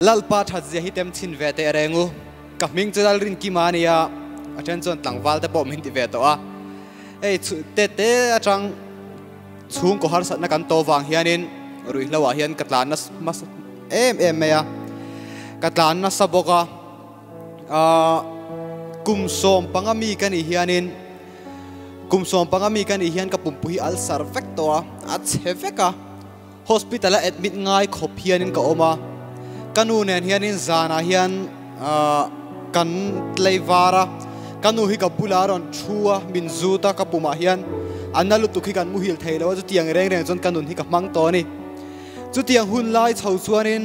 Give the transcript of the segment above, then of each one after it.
Lalpa thatzia hi tem chhin ve teh reng u. Ka hming chu Lalrinkima a nia, a then chuan tlangval te pawh min ti ve tawh a. Hei te te atang chhungkaw harsatna kan to vang hianin ruihhlo ah hian ka tlan nasa hmasa em em mai a, ka tlan nasa bawk a. Ahh kum 15 mi ka nih hianin kum 15 mi ka nih hian ka pumpui hi ulcer vek tawh a, a chhe vek a. Hospital a admit ngai khawp hianin ka awm a, ka nu nen hianin zanah hian kan tlei var a, ka nu hi ka bulah a rawn thu a, min zut a, ka pumah hian a na lutuk hi kan muhil thei lo a, chutiang reng reng chuan ka nun hi ka hmang tawh a ni. Chutiang hun lai chho chuanin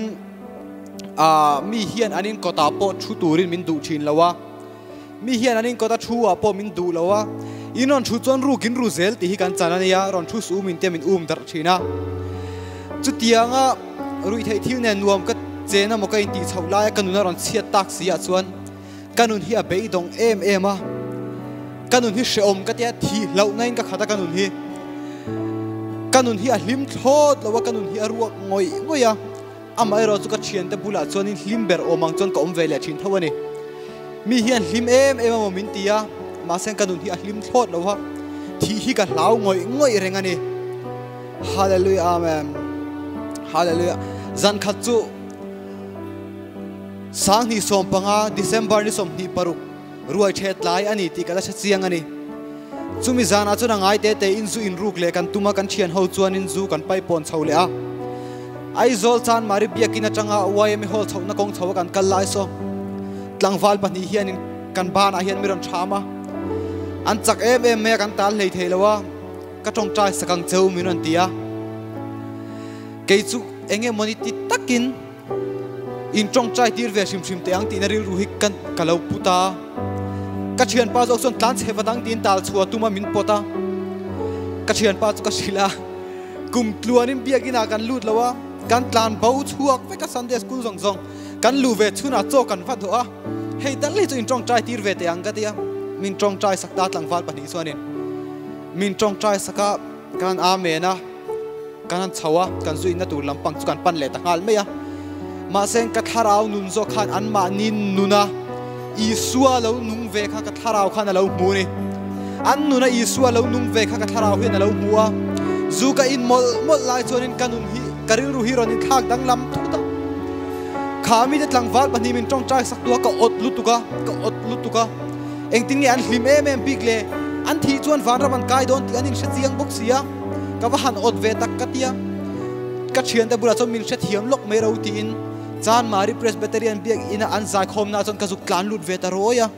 mi hian an inkawtah pawh thu turin min duh thin lo a, Mi hian an inkawt a thu ah pawh min duh lo a, in rawn thu chuan ruk in ru zel tih hi kan chan a nia, rawn thu su um in te min um darh thin a. Chutianga ruih theih thil nen nuam ka chen emaw ka intih chhoh laia ka nun a rawn chhiat tak si ah chuan ka nun hi a beidawng em em a, ka nun hi hrehawm ka tia thih hlauhna in ka khat a ka nun hi. Ka nun hi a hlim thlawt lo a, ka nun hi a ruak ngawih ngawih a. Amaherawh chu ka thiante bulah chuanin hlim ber awm ang chuan ka awm ve leh thin tho a ni. Mi hian hlim em em emaw min ti a, mahse ka nun hi a hlim thlawt lo va, thih hi ka hlau ngawih ngawih reng a ni. Hallelujah Amen. Hallelujah. Zan khat chu 2015 December ni 26 ruai thet lai a ni tih ka la hre chiang a ni. Chumi zanah chuan a ngai te te in zu inruk leh kan tum a, kan thian ho chuanin zu kan pai pawn chho leh a. Aizawl Chanmari biakin atanga YMA Hall chhohna kawng chho a kan kal lai saw tlangval pahnih hianin kan banah hian mi rawn tham a, an chak em em mai a, kan tal hlei thei lo a, ka tawngtai sak ang cheu min rawn ti a. Kei chu eng nge mawni ti takin in tawngtai tir ve hrim hrim teh ang tihna rilru hi ka ka lo put a. Ka thianpa zawk chuan tlan chhe vat ang tiin tal chhuah tum a min pawt a. Ka thianpa chu ka hrilh a, kum tluanin biakinah kan lut lo a, kan tlan bo chhuak vek a Sunday school zawng zawng kan luh ve chhunah chaw kan va dawh a, hei tal hi chu in tawngtai tir ve teh ang ka ti a. Min tawngtai sak ta tlangval pahnih chuanin min tawngtai sak a, kan amen a. Kan han chho a, kan zu inna tur lampang chu kan pan leh ta nghal mai a. Mahse ka thlarau nun zawk khan anmahni nuna Isua lo nung ve kha ka thlarau khan a lo hmu a ni. An nuna Isua lo nung ve kha ka thlarau hian a lo hmu a. Zu ka in mawlh mawlh lai chuanin ka nun hi, ka rilru hi rawn inthlak danglam thut a. Kha mite tlangval pahnih min tawngtai sak tu a, ka awt lutuk a, ka awt lutuk a. Engtin nge an hlim em em bik le? An thih chuan vanram an kai dawn tih an inhre chiang bawk si a. Ka va han awt ve tak ka tia. Ka thiante bulah chuan min hrethiam lawk mai ro tiin Chanmari Presbyterian biak ina an zaikhawmna chuan ka zuk tlan lut ve ta rawi a.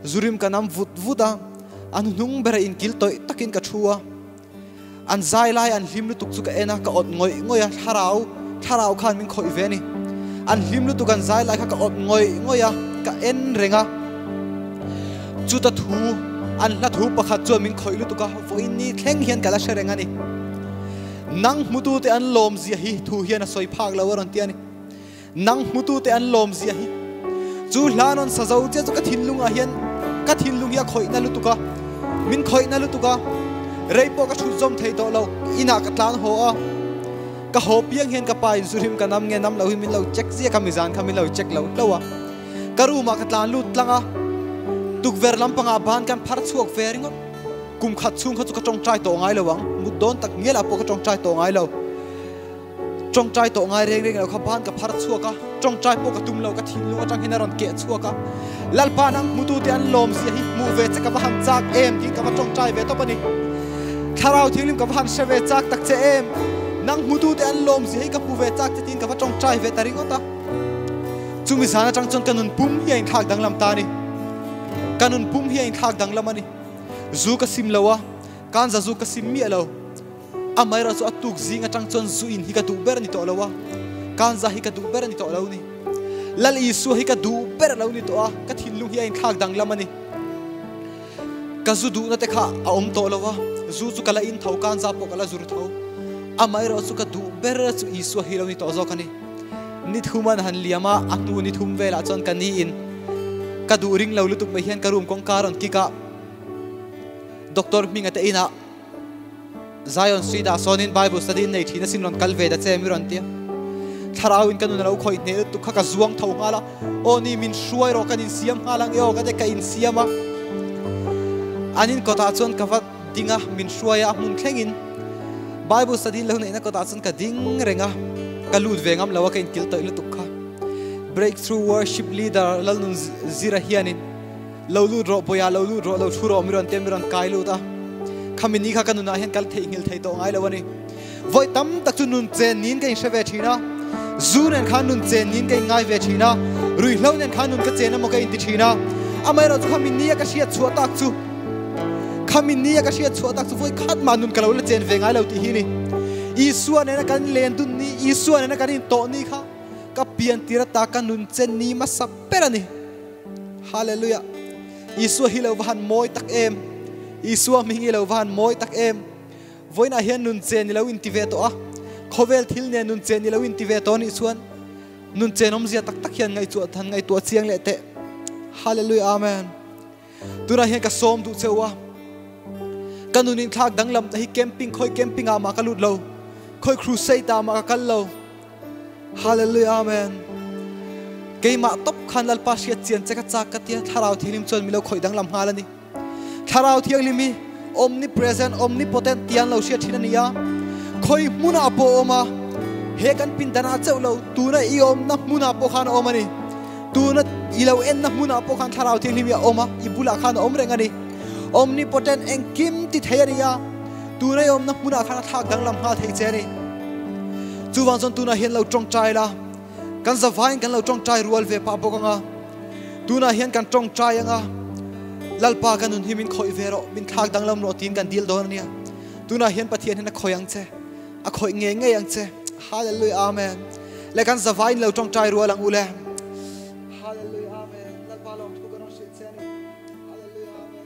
Zurim ka nam vut vut a, a hnuhnung bera inkil tawih takin ka thu a. An zai lai an hlim lutuk chu ka en a, ka awt ngawih ngawih a, thlarau thlarau khan min khawih ve a ni. An hlim lutuk an zai lai kha ka awt ngawih ngawih a, ka en reng a. Chuta thu, an hla thu pakhat chuan min khawih lutuk a, vawiin ni thleng hian ka la hre reng a ni. Nang hmutute an lawm zia hi thu hian a sawi phak lo a rawn ti a ni. Nang hmutute an lawm zia hi. Chu hla rawn sa zo chiah chu ka thinlungah hian ka thinlung hi a khawih na lutuk a, min khawih na lutuk a, rei pawh ka thut zawm thei tawh lo, inah ka tlan haw a, ka haw piang hian ka pa in zu hrim ka nam nge nam lo hi min lo check zia kha mizan kha min lo check lo hlauh a. Ka room ah ka tlan lut tlang a, tukverh lampangah ban kan phar chhuak ve ringawt. Kum khat chhung kha chu ka tawngtai tawh ngai lo ang, mut dawn tak ngial ah pawh ka tawngtai tawh ngai lo. Tawngtai tawh ngai reng reng lo kha ban ka phar chhuak a, tawngtai pawh ka tum lo, ka thinlung atang hian a rawn keh chhuak a. Lalpa nang hmutute an lawm zia hi hmuh ve che ka va han chak em tiin ka va tawngtai ve tawp a ni. Thlarau Thianghlim ka va han hre ve chak tak che em, nang hmutute an lawm zia hi ka hmu ve chak che tiin ka va tawngtai ve ta ringawt a. Chumi zan atang chuan ka nun pum hi a inthlak danglam ta a ni. Ka nun pum hi a inthlak danglam a ni. Zu ka sim lo a, kanza zu ka sim miah lo. Amaherawh chu a tuk zing atang chuan zu in hi ka duh ber a ni tawh lo a, kanza hi ka duh ber a ni tawh lo ni. Lal Isua hi ka duh ber a lo ni tawh a, ka thinlung hi a inthlak danglam a ni. Ka zu duhna te kha a awm tawh lo a, zu chu ka la in tho, kanza pawh ka la zur tho. Amaherawh chu ka duh ber chu Isua hi lo ni tawh zawk a ni. Ni thum an han liam a, a hnu ni thum velah chuan ka ni in ka duh ring lo lutuk mai hian ka room kawngka rawn kick a, Doctor Hminga te inah Zion Street ah sawnin Bible study in nei thin asin rawn kal ve ta che mi rawn ti a. Thlarau in ka nun a lo khawih hneh lutuk kha ka zuang tho nghal a, Aw ni min hruai rawh kan insiam nghal ang e aw ka ti ka insiam a. An in kawtah chuan ka va ding a, min hruai a, a hmun thlengin Bible study lo neihna kawtah chuan ka ding reng a, ka lut ve ngam lo a ka inkil tawih lutuk kha. Breakthrough Worship Leader Lalnun Zira hianin Lo lut rawh Bawiha, lo lut rawh, lo thu rawh mi rawn tia mi rawn kai lut a. Khami ni kha ka nunah hian kal theihnghilh thei tawh ngai lo a ni. Vawi tam tak chu nun chen niin ka inhre ve thin a, zu nen khan nun chen niin ka inngai ve thin a, ruihhlo nen khan nun ka chen emaw ka inti thin a. Amaherawh chu khami nia ka hriat chhuah tak chu, khami nia ka hriat chhuah tak chu vawi khat mah nun ka lo la chen ve ngai lo tih hi a ni. Isua nena kan len dun ni, Isua nena kan intawh ni kha ka pian tir ata ka nun chen ni hmasa ber a ni. Hallelujah! Isua hi lo va han mawi tak em! Isua hming hi lo va han mawi tak em! Vawiinah hian nun chen i lo inti ve tawh a, khawvel thil nen nun chen i lo inti ve tawh anih chuan nun chen awmzia tak tak hian ngaihtuah han ngaihtuah chiang leh teh. Hallelujah Amen. Tunah hian ka sawm duh cheu a, ka nun inthlak danglam na hi camping khawi camping ah mah ka lut lo, khawi crusade ah mah ka kal lo. Hallelujah Amen. Keimah tawp khan Lalpa hriat chian che ka chak ka tia Thlarau Thianghlim chuan mi lo khawih danglam nghal a ni. Thlarau Thianghlim hi omnipresent, omnipotent ti an lo hriat thin a ni a. Khawi hmunah pawh a awm a, he kan pindanah chauh lo, tuna i awmna hmunah pawh khan a awm a ni. Tuna i lo enna hmunah pawh khan Thlarau Thianghlim hi a awm a, i bulah khan a awm reng a ni. Omnipotent, engkim ti thei a ni a, tuna i awmna hmunah khan a thlak danglam nghal thei che a ni. Chuvang chuan tunah hian lo tawngtai la, kan zavaiin kan lo tawngtai rual ve pah bawk ang a. Tunah hian kan tawngtai anga, Lalpa ka nun hi min khawih ve rawh, min thlak danglam rawh tiin kan dil dawn a nia. Tunah hian Pathian hian a khawih ang che, a khawih ngei ngei ang che. Hallelujah Amen. Le kan zavaiin lo tawngtai rual ang u le. Hallelujah Amen. Lalpa lawmthu kan rawn hrilh che a ni. Hallelujah Amen.